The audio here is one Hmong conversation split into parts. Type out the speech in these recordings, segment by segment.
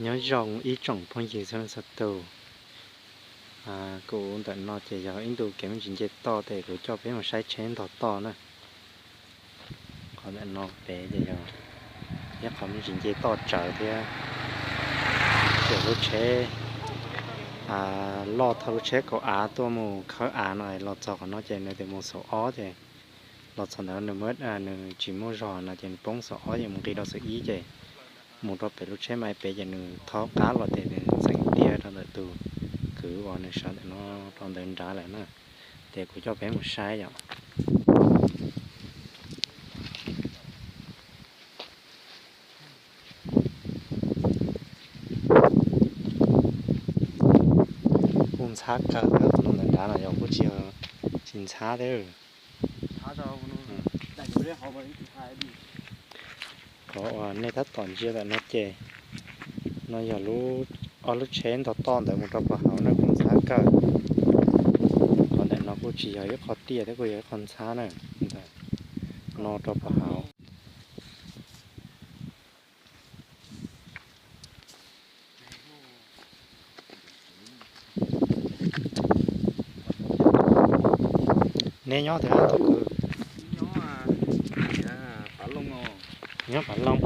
Nyob zoo ib tsoom phooj ywg txhua leej txhua tus, kuv ntawm no ces yog ib ntu kev me ntsis nce toj ces kuv coj peb mus saib tsheb ntog toj na. Qhov ntawm no pem ces yog ib qhov me ntsis nce toj tsawv thiab, ces lub tsheb loj thauj lub tsheb kaum av tuaj mus khawb av no los txog qhov no ces nws tias mus xaum ob ces los txog ntawd nws muab, nws tsis muaj zog no ces nws poob xaum ob ces mus nqis rau xaum ib ces mus rau pem lub tsheb mas pem ces nws thaub qab los ces nws txeev tiag rau ntawm tus kwv uas nws sawv ntawm no rau ntawd nrad lawm na. Ces kuv coj peb mus saib yom. Kuj ntxhab kawg, ntawm nrad no yog kuj tsis, tsis ntxhab thiab. Qhov uas nej tab tom ntsia ntawm no ces no yog ob lub tsheb ntog toj ntawd mus rau puag hauv na, kuj ntxhab kawg. Qhov ntawm no kuj tsis yog ib qho tiaj thiab kuj yog ib qho ntxhab na, ntawm no rau puag hauv. Neb nyob twg tus kwv? Nyob Phav Looj. Nyob Phav Looj.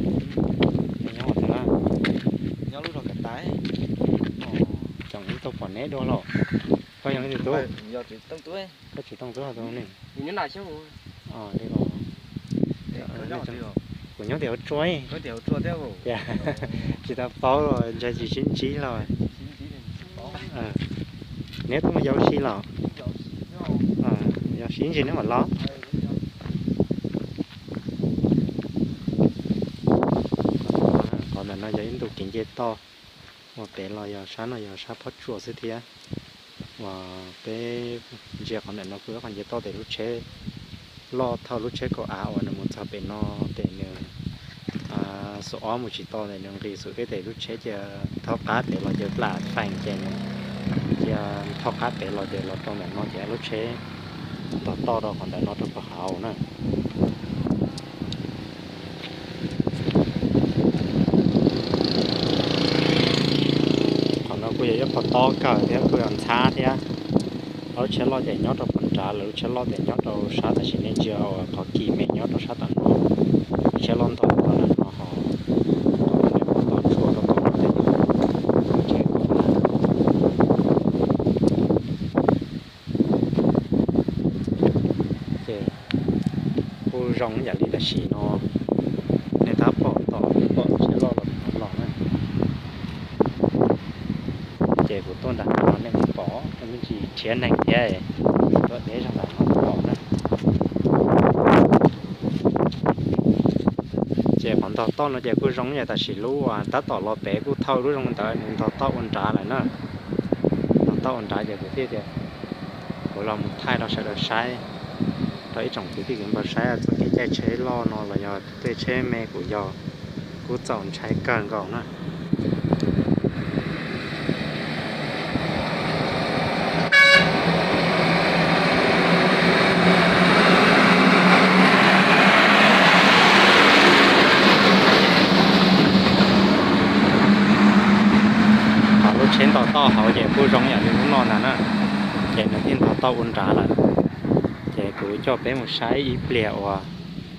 Neb nyob twg? Nyob lub zos Kav Tais. Tseem tau pom neb dua los? Koj yog leej twg tub? Koj tsis Tooj Tub tus ne? Kuv nyob tim hauv tsua. Tias tsis tau paub los ntshai tsis sib ntsib los. Neb tuaj mus yos ua si los? Yos si ntsis neb mam los. Qhov ntawm no yog ib ntu kev nce toj uas pem los yog sab no yog sab Phob Tsuas xwb thiab. Uas peb ntsia qhov ntawm no kuj yog qhov nce toj tes lub tsheb loj thauj lub tsheb kaum av uas nws mus txog pem no ces nws xum ob mus tsis tau ces nws nqis xum ib tes lub tsheb cia thaub qab pem los ces plam feem ces nws cia thaub qab pem los ces los rau ntawm no ces lub tsheb ntog toj rau qhov ntawm no rau puag hauv na. Qhov no kuj yog ib qho tob kawg thiab kuj yog ntxhab thiab. Lub tsheb loj ces nyob rau puag nrad lawm, lub tsheb loj ces nyob rau sab tam sim nej ntsia uas qhov kis me nyob rau sab tom no. Lub tsheb loj ntog no ho tos tshuaj rau tom no. Ces kuj zoo yam li tam sim no nej tab pom tom pom tsheb loj los no los na. Ces kuv tuaj nram no nej pom me ntsis rhiav neeg thiab, tuaj deb zog nram no pom na. Ces qhov ntog toj no ces kuj zoo yam tam sim lub uas tab tom los pem kuj thauj lub zoo ntawd nws ntog toj ua nrad lawm na. Ntog toj ua nrad ces kuv thiaj tias kuv los mus thaij rau sawv daws saib, rau ib tsoom kwv tij kwv npawg saib txoj kev caij tsheb loj no los yog tej tsheb me kuv yog kuj txaus ntshai kawg nkaus na. Qhov lub tsheb ntog toj hauv ces kuj zoo yam li lub no ntag na, ces nws thiaj ntog toj ua nrad lawm. Ces kuv coj peb mus saib ib pliag uas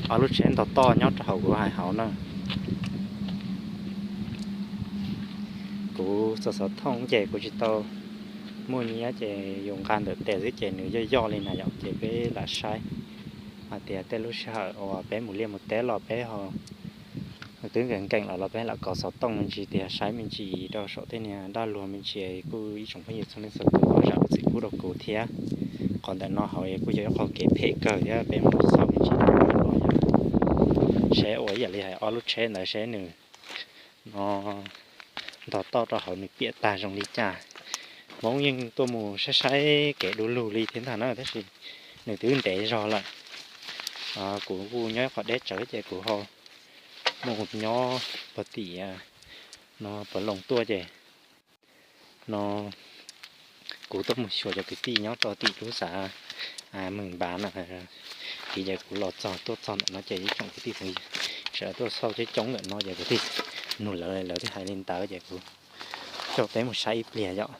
ob lub tsheb ntog toj nyob rau hauv kuv hais hauv na. Kuv xov xov thooj ces kuv tsis tau muaj nyiaj ces yus nqa ntawm tes xwb ces nws yoj yoj li na yom, ces peb lam saib hais tias tej lub sij hawm uas peb mus liaj mus teb los peb ho twb nkees nkees los los peb lam kov xov tooj me ntsis tias saib me ntsis rau saum tej niag dab luag me ntsis kuj ib tsoom phooj ywg txhua leej txhua tus zam lub txim pub rau kuv thiab. Qhov ntawm no hauv kuj yog ib qho kev phem kawg thiab peb mus xauj me ntsis los yog seb ua ib yam li hais ob lub tsheb ntawd seb nws no ntog toj rau hauv nws piam tag zoo li cas. Hmoob yeej tuaj mus saib saib kev du lug li thiab ntag na tab sis nws twb ntev zog lawm. Kuv kuj nyob ib qho deb tsawv ces kuv ho mus nyob puag tim no puag Loos tuaj ces no kuv tuaj mus xyuas cov kwv tij nyob rau tim lub xav Mees Npav na. Ces kuv los txog tuaj txog ntawm no ces ib tsoom kwv tij sawv daws tuaj xauj coob coob ntawm no ces kwv tij Nug lawv, lawv twb hais li ntawd ces kuv coj peb mus saib ib pliag yom.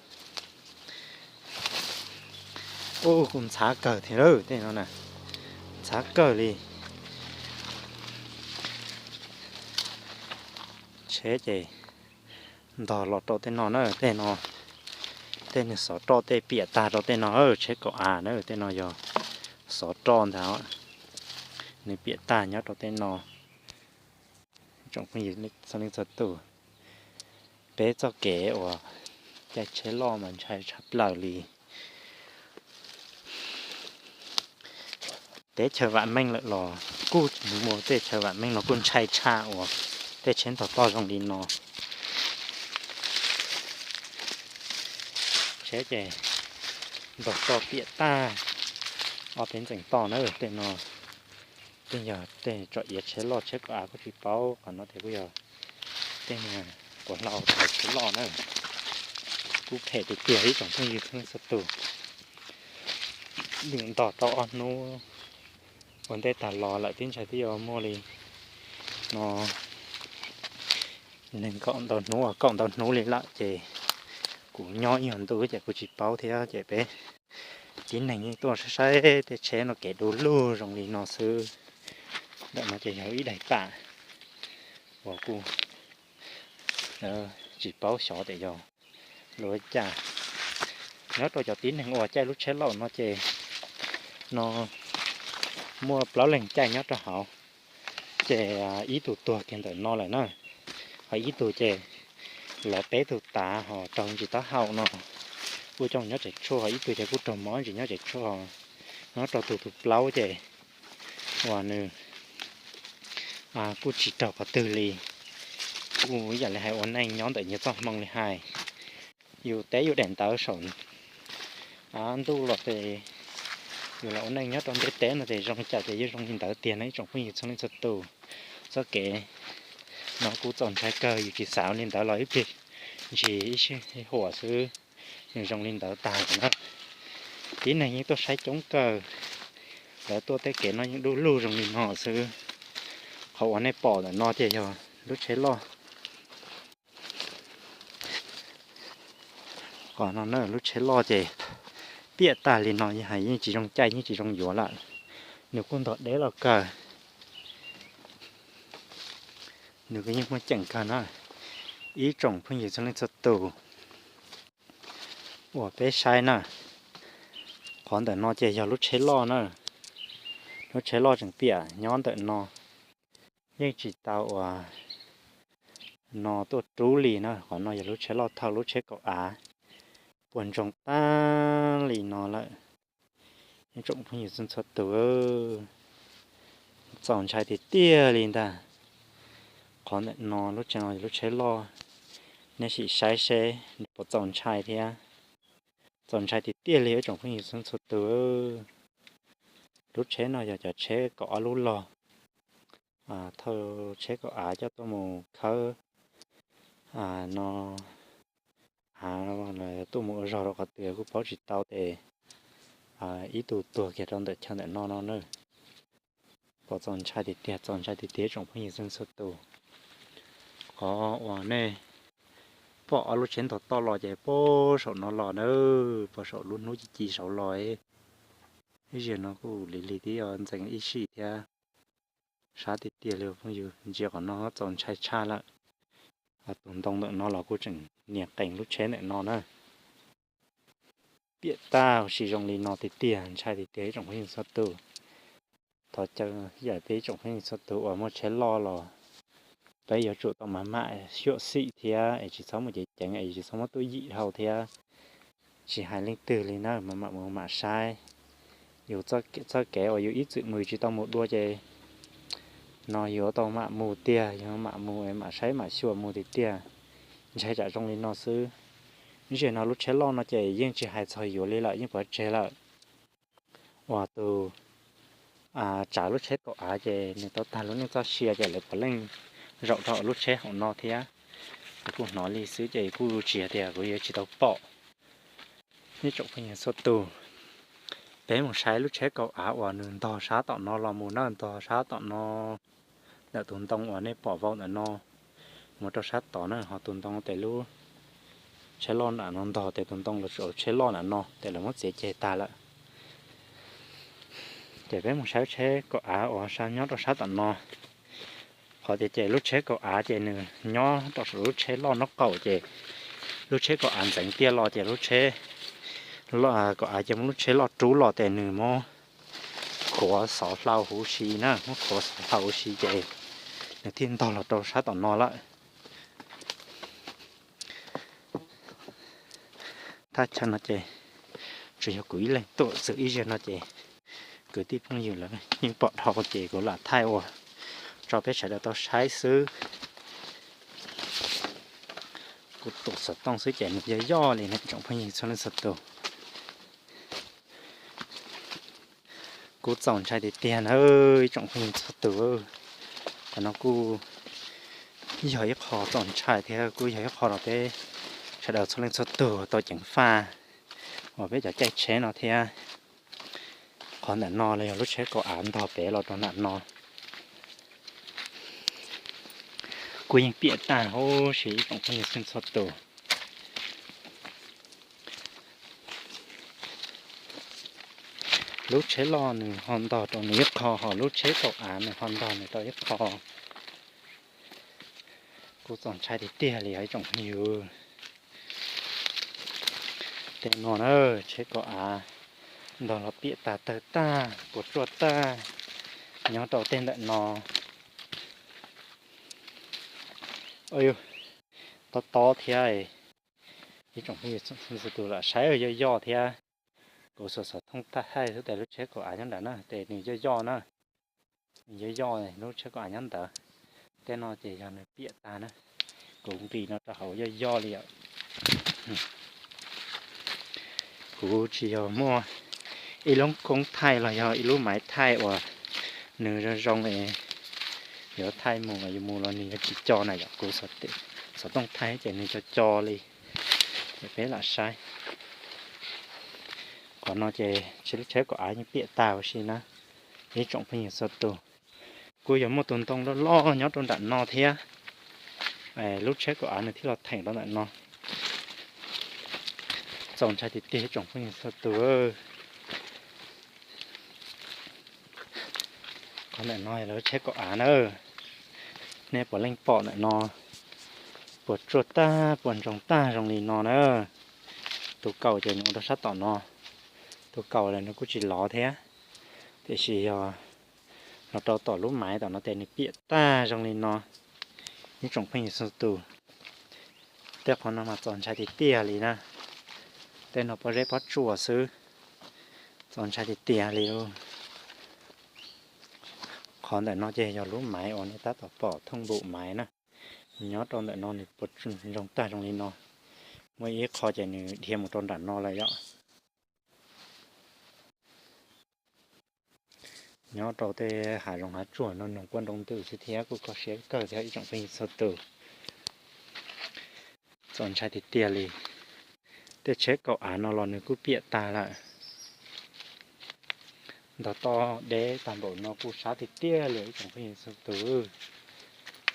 Ub, kuj ntxhav kawg thiab lawm tej no na, ntxhav kawg li. Tsheb ces ntog los rau tej no na, tej no, tej nws xov roj tej piam tag rau tej no, tsheb kaum av na, tej no yog xov roj ntag, nws piam tag nyob rau tej no. Tsoom phooj ywg txhua leej txhua tus, peb txoj kev uas caij tsheb loj mas ntshai tshaj plaws li. Teb chaws vam meej lawm los kuj muaj tej chaw vam meej los kuj ntshai tshaj uas tej tsheb ntog toj zoo li no. Tsheb ces ntog toj piam tag, ob peb ntxees toj na tej no. Tej yog tej tsom iav tsheb loj tsheb kaum av kuj tsis paub, qhov no tias kuj yog tej puas hlau thav tsheb loj na. Kuj phem tiag tiag ib tsoom phooj ywg txhua leej txhua tus. Ntog tau ob hnub ua ntej tag los lawm twb ntshai twb yuav muaj li no nees nkaum ntau hnub, kaum ntau hnub li lawm ces kuv nyob ib nyuag ntu ces kuv tsis paub thiab ces peb tib neeg yeej tuaj saib saib tej tsheb no kev du lug zoo li no xwb. Ntawm no ces yog ib daim pam uas kuj tsis paub xyov tias yog lub ua cas. Nyob rau cov tib neeg uas caij lub tsheb loj no ces no muaj plaub leeg caij nyob rau hauv, ces ib tug tuag kiag ntawm no lawm na, ho ib tug ces lawv peb tug tav ho raug ntsis taub hau no, kuj coj nyob tsev tshuaj, ho ib tug ces kuj raug mob ntsis nyob tsev tshuaj. Nyob rau tus tus plaub ces uas nws kuj tsis raug qhov twg li, kuj ib yam li hais ua neej nyob ntawm nyias txoj hmoo li hais. Yus teb yus daim ntawv saum ntuj los ces yus los ua neej nyob rau ntiaj teb no ces zoo li cas ces yeej zoo li ntawd tiag no ib tsoom phooj ywg txhua leej txhua tus. Txoj kev no kuj txaus ntshai kawg, yus tsis xav li ntawd los ib pliag ntsis ib sij huam xwb nws zoo li ntawd tag lawm na. Tib neeg yeej tuaj saib coob kawg, lawv tuaj tej kev no yeej du lug zoo li no xwb. Qhov uas nej pom ntawm no ces yog lub tsheb loj. Qhov no na lub tsheb loj ces piam tag li no yeej hais yeej tsis zoo caij yeej tsis zoo yuav lawm. Nws kuj ntog deb los kawg, nws kuj yeej muaj ceem kawg na. Ib tsoom phooj ywg txhua leej txhua tus uas peb saib na, qhov ntawm no ces yog lub tsheb loj na, lub tsheb loj tseem piam nyob ntawm no, yeej tsis tau uas no tuaj rub li na. Qhov no yog lub tsheb loj thawj lub tsheb kaum av, puas ntsoog tag li no lawm. Ib tsoom phooj ywg txhua txhua tus, txaus ntshai tiag tiag li ntag. Qhov ntawm no lub tsheb no yog lub tsheb loj, nej sim saib seb puas txaus ntshai thiab. Txaus ntshai tiag tiag li ib tsoom phooj ywg txhua txhua tus. Lub tsheb no yog cov tsheb kaum ob lub log, thawj tsheb kaum av coj tuaj mus khawb no, av tuaj mus ua zog rau qhov twg kuj paub tsis tau ces ib tug tuag kiag rau ntawm chaw ntawm no no na. Pom txaus ntshai tiag tiag, txaus ntshai tiag tiag tsoom phooj ywg txhua txhua tus. Qhov uas nej pom ob lub tsheb ntog toj los ces puag saum no los na, puag saum lub hnub ci ci saud los. Ib zaug no kuj lig lig twb yuav ntxeev ib sij thiab. Sab tiag tiag li phooj ywg, ntsia qhov no txaus ntshai tshaj lawm. Tus ntoo ntawm no los kuj tseem nias qees lub tsheb ntawm no na. Piam tag huv si zoo li no tiag tiag, ntshai tiag tiag ib tsoom phooj ywg txhua tus. Thov caw yam peb ib tsoom phooj ywg txhua tus uas muaj tsheb loj los peb yuav tsum tau mam mam xyuam xim thiab es tsis txhob mus ceev ceev es tsis txhob muab tuaj yim dhau thiab. Tsis hais leej twg li na, mam mam mus mam saib. Yus txoj kev uas yus ib txwm mus tsis tau mus dua ces no yuav tau mam mus tiag, yuav mam mus mam saib mam xyuas mus tiag tiag. Ntshai tsam zoo li no xwb. Ib zaug no lub tsheb loj no ces yeej tsis hais txog yuav li lawm, yeej pov tseg lawm. Uas tus tsav lub tsheb kaum av ces nws tau tag lub neej txoj sia ces lawv puav leej zaum rau lub tsheb hauv no thiab. Kuv kuj hnov li xwb ces kuj tsis hais tias kuv yuav tsis tau pom. Ib tsoom phooj ywg txhua tus, peb mus saib lub tsheb kaum av uas nws ntog sab tom no los mus na, ntog sab tom no. Ntawm tus ntoo uas nej pom vau ntawm no, Mus rau sab tod na, ho tus ntoo tes lub tsheb loj nram no ntog tes tus ntoo los tsuas tsheb loj nram no tes lawv muab txiav ceg tag lawm. Ces peb mus saib tsheb kaum av uas nyob rau sab tom no. Qhov tias ces lub tsheb kaum av ces nws nyob rau saum lub tsheb loj nraub qaum ces lub tsheb kaum av ntxeev tiaj los ces lub tsheb kaum av ces muab lub tsheb loj rub los ces nws muab khuav xov hlau huv si na, muab khuav xov hlau huv si ces nws thiaj ntog los rau sab tom no lawm. Thaj chaw no ces tsuas yog kuv ib leeg tuaj xwb, ib zaug no ces kwv tij phooj ywg lawv yeej pom dhau ces kuv lam thaij ua tso peb sawv daws tau saib xwb. Kuv tus xov tooj xwb ces nws yog yoj li ne tsoom phooj ywg txhua leej txhua tus. Kuv txaus ntshai tiag tiag na ib tsoom phooj ywg txhua tus. Qhov no kuj yog ib qho txaus ntshai thiab kuj yog ib qho rau peb sawv daws txhua leej txhua tus tau ceev faj uas peb cov caij tsheb no thiab. Qhov ntawm no los yog lub tsheb kaum av ntog pem los rau nram no. Kuj yeej piam tag huv si ib tsoom phooj ywg txhua tus. Lub tsheb loj nws ho ntog rau nws ib qho, ho lub tsheb kaum av nws ho ntog nws rau ib qho. Kuv txaus ntshai tiag tiag li os ib tsoom phooj ywg. Tej no na, tsheb kaum av ntog los piam tag tawg tag puas tsuaj tag nyob rau tej ntawm no. Tob tob thiab. Ib tsoom phooj ywg txhua tus lam saib yog yoj thiab. Kuv xuas xov tooj thaij xwb tes lub tsheb kaum av nyob ntawd na tes nws yog yoj na. Nws yog yoj lub tsheb kaum av nyob ntawd. Tej no ces yog nws piam tag na. Kuv nqis no rau hauv yog yoj li. Kuv tsis yog muaj ib lub koob thaij los yog ib lub maiv thaij uas nws zoo zoo es yuav thaij mus yuav mus los nws yuav tsis co na yom. Kuv xov tooj thaij ces nws co co li. Ces peb lam saib. Qhov no ces tsheb lub tsheb kaum av yeej piam tag ua si na. Ib tsoom phooj ywg txhua tus, kuj yog muaj tus ntoo loj loj nyob rau nram no thiab. Lub tsheb kaum av nws thiaj los theem rau ntawm no. Txaus ntshai tiag tiag ib tsoom phooj ywg txhua tus. Qhov ntawm no yog lub tsheb kaum av na. Nej puav leej pom ntawm no puas tsuaj tag puas ntsoog tag zoo li no na. Tus kaus ces nws ua rau sab tom no. Tus kaus los nws kuj tsis lov thiab, tiam sis yog los rau tom lub maiv tom no ces nws piam tag zoo li no. Ib tsoom phooj ywg txhua tus, tej qhov no mas txaus ntshai tiag tiag li na. Tej no pob zeb pob tsuas xwb, txaus ntshai tiag tiag li. Qhov ntawm no ces yog lub maiv uas nej tab tom pom thooj npum maiv na. Nyob rau ntawm no nws puas ntsoog tag zoo li no. Muaj ib qho ces nws dhia mus rau nram no lawm yom. Nyob rau tej hav zoov hav tsuag no noog kuaj nroo ntws xwb thiab kuj kho siab kawg thiab ib tsoom phooj ywg txhua tus. Txaus ntshai tiag tiag li. Tej tsheb kaum av no los nws kuj piam tag lawm. Ntog toj deb tag npaum no kuj sab tiag tiag li ib tsoom phooj ywg txhua tus.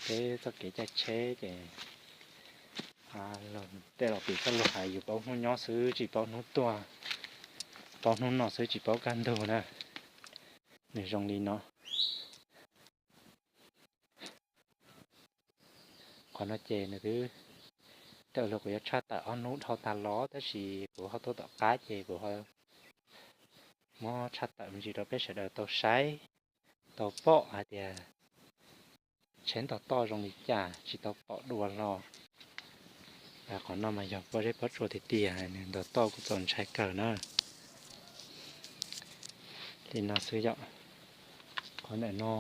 Peb txoj kev caij tsheb ces tej laus piv txoj lus hais yus paub hnub nyob xwb tsis paub hnub tuag, paub hnub noj xwb tsis paub kaj ntug na. Nws zoo li no. Qhov no ces nws twb, tej laus kuv yuav tshaj tawm ob hnub dhau tag los tab sis kuv ho tuaj tom qab ces kuv ho muab tshaj tawm me ntsis rau peb sawv daws tau saib, tau pom hais tias tsheb ntog toj zoo li cas tsis tau pom dua hlo. Qhov no mas yog pob zeb pob tsuas tiag tiag, nws ntog toj kuj txaus ntshai kawg na. Li no xwb yom. Qhov ntawm no,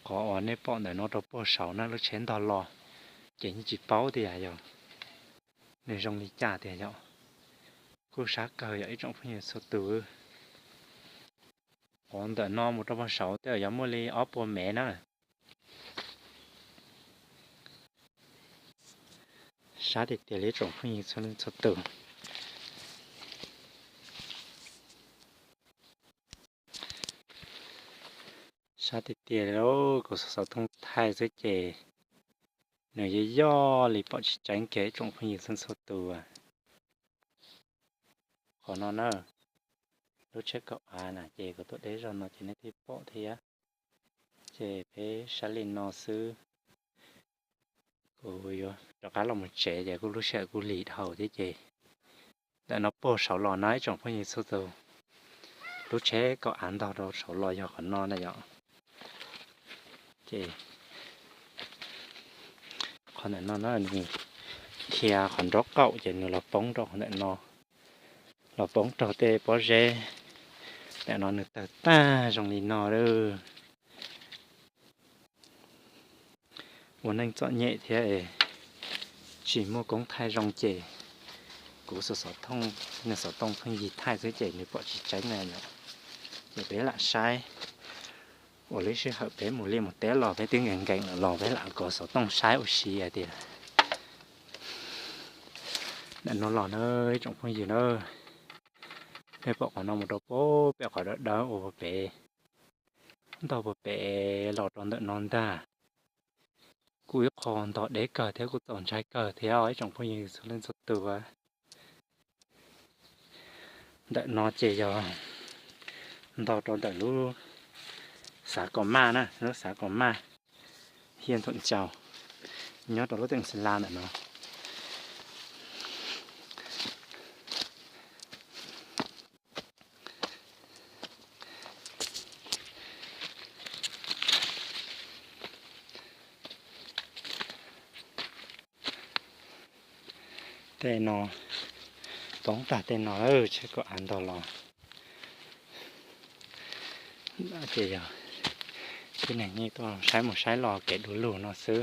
qhov uas nej pom ntawm no rau puag saud na lub tsheb ntog los, ces yeej tsis paub tias yog nws zoo li cas tiag yom. Kuj sab kawg yog ib tsoom phooj ywg txhua tus. Qhov ntawm no mus rau puag saud tej yog muaj li ob puas mev na. Sab tiag tiag li ib tsoom phooj ywg txhua leej txhua tus. Sab tiag tiag li lauj, kuv xov tooj thaij xwb ces Nws yog yog li pom tsis tseeb kiag ib tsoom phooj ywg txhua txhua tus. Qhov no na, lub tsheb kaum av na ces kuv tuaj deb zog no ces nej thiaj pom thiab. Ces peb saib li no xwb, kuv yuav rov qab los mus tsev ces kuj lub sij hawm kuj lig dhau thiab ces ntawm no puag saud los na ib tsoom phooj ywg txhua tus, lub tsheb kaum av ntog rau saud los yog qhov no na yom. Ces qhov ntawm no na nws dhia qhov nraub qaum ces nws los poob rau qhov ntawm no, los poob rau tej pob zeb ntawm no nws tawg tag zoo li no lawm. Ua neej txom nyem thiab tsis muaj koob thaij zoo ces kuv xov xov tooj, nws xov tooj pheej yig thaij xwb ces nws pom tsis tseeb na yom. Ces peb lam saib, ua lub sij hawm peb mus liaj mus teb los peb twb nkees nkees lawm los peb lam kov xov tooj saib ua si hais tias ntawm no los na ib tsoom phooj ywg na, peb pom qhov no mus rau pem qhov dawb dawb ua pem, ntog puag pem los rau ntawm no ntag. Kuj ib qho ntog deb kawg thiab kuj txaus ntshai kawg thiab ib tsoom phooj ywg txhua leej txhua tus. Ntawm no ces yog ntog rau ntawm lub xav kom maj na, lub xav kom maj hiaj ntxoom caus nyob rau lub teem xi la ntawm no. Tej no poob tag tej no lawm, tsheb kaum av ntog los. Ces yog tib neeg yeej tuaj saib mus saib los kev du lug no xwb.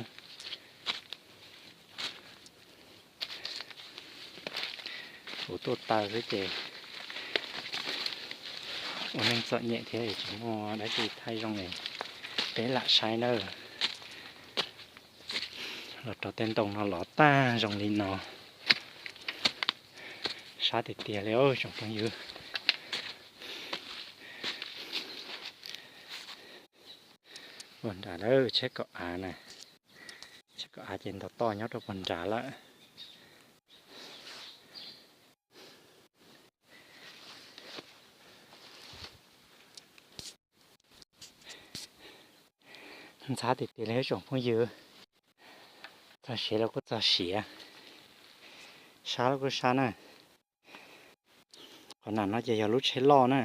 Kuv tuaj taw xwb ces ua neej txom nyem thiab tsis muaj dab tsi thaij zoo li, peb lam saib nawb. Los rau tej ntoo no los tag zoo li no, sab tiag tiag li tsoom phooj ywg. Puag nrad lawm tsheb kaum av na, tsheb kaum av ces ntog toj nyob rau puag nrad lawm. Ntxhab tiag tiag li tsoom phooj ywg, txog siav los kuj txog siav, sab los kuj sab na. Qhov nram no ces yog lub tsheb loj na.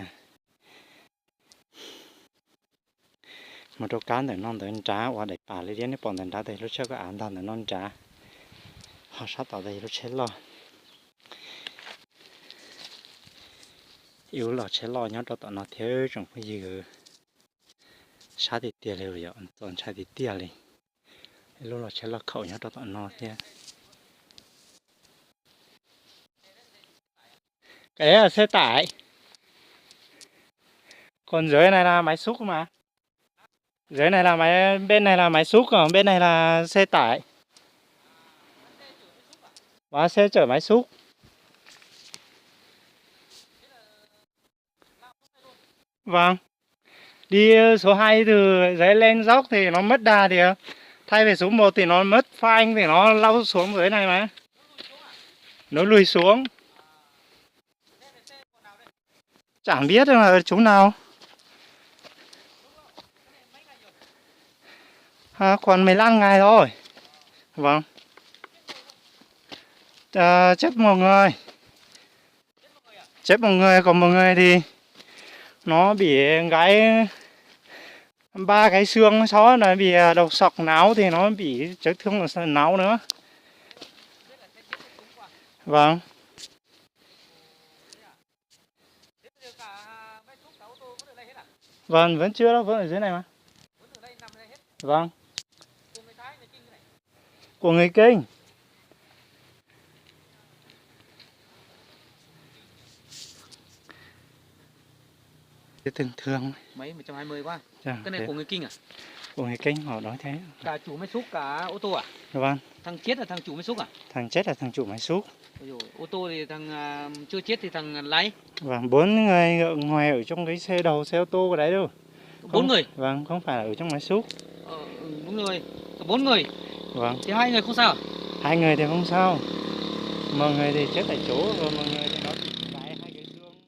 Mus rau kab ntawm no ntawd nrad uas daim pam li thiab nej pom ntawm nrad tes lub tsheb kaum av ntog ntawm no nrad, ho sab tod tes yog lub tsheb loj. Ib lub los tsheb loj nyob rau tom no thiab tsoom phooj ywg, sab tiag tiag li yom, txaus ntshai tiag tiag li. Ib lub los tsheb loj khaum nyob rau tom no thiab. Cái đấy là xe tải. Còn dưới này là máy xúc mà. Dưới này là máy, bên này là máy xúc, còn bên này là xe tải. Và xe chở máy xúc. Vâng. Đi số hai từ dưới lên dốc thì nó mất đà thì thay về số một thì nó mất phanh thì nó lao xuống dưới này mà. Nó lùi xuống. Chẳng biết là chúng nào. À, còn mười lăm ngày thôi. Vâng. À, chết một người. Chết một người, còn một người thì nó bị gãy ba cái xương, sau đó là bị đầu sọc não thì nó bị chấn thương máu nữa. Vâng. Vâng, vẫn chưa đâu, vẫn ở dưới này mà. Vâng. Của người Kinh. Thường thường. Mấy, một trăm hai mươi quá. Dạ, cái này thế. Của người Kinh à? Của người Kinh họ nói thế. Cả chủ máy xúc cả ô tô à? Vâng. Thằng chết là thằng chủ máy xúc à? Thằng chết là thằng chủ máy xúc. Ôi dồi, ô tô thì thằng, à, chưa chết thì thằng lái. Vâng, bốn người ở ngoài ở trong cái xe đầu xe ô tô cái đấy đâu. Bốn người? Vâng, không phải là ở trong máy xúc. Ờ, ừ, đúng rồi. Bốn người. Vâng. Thì hai người không sao à? Hai người thì không sao. Một người thì chết tại chỗ, rồi một người thì nói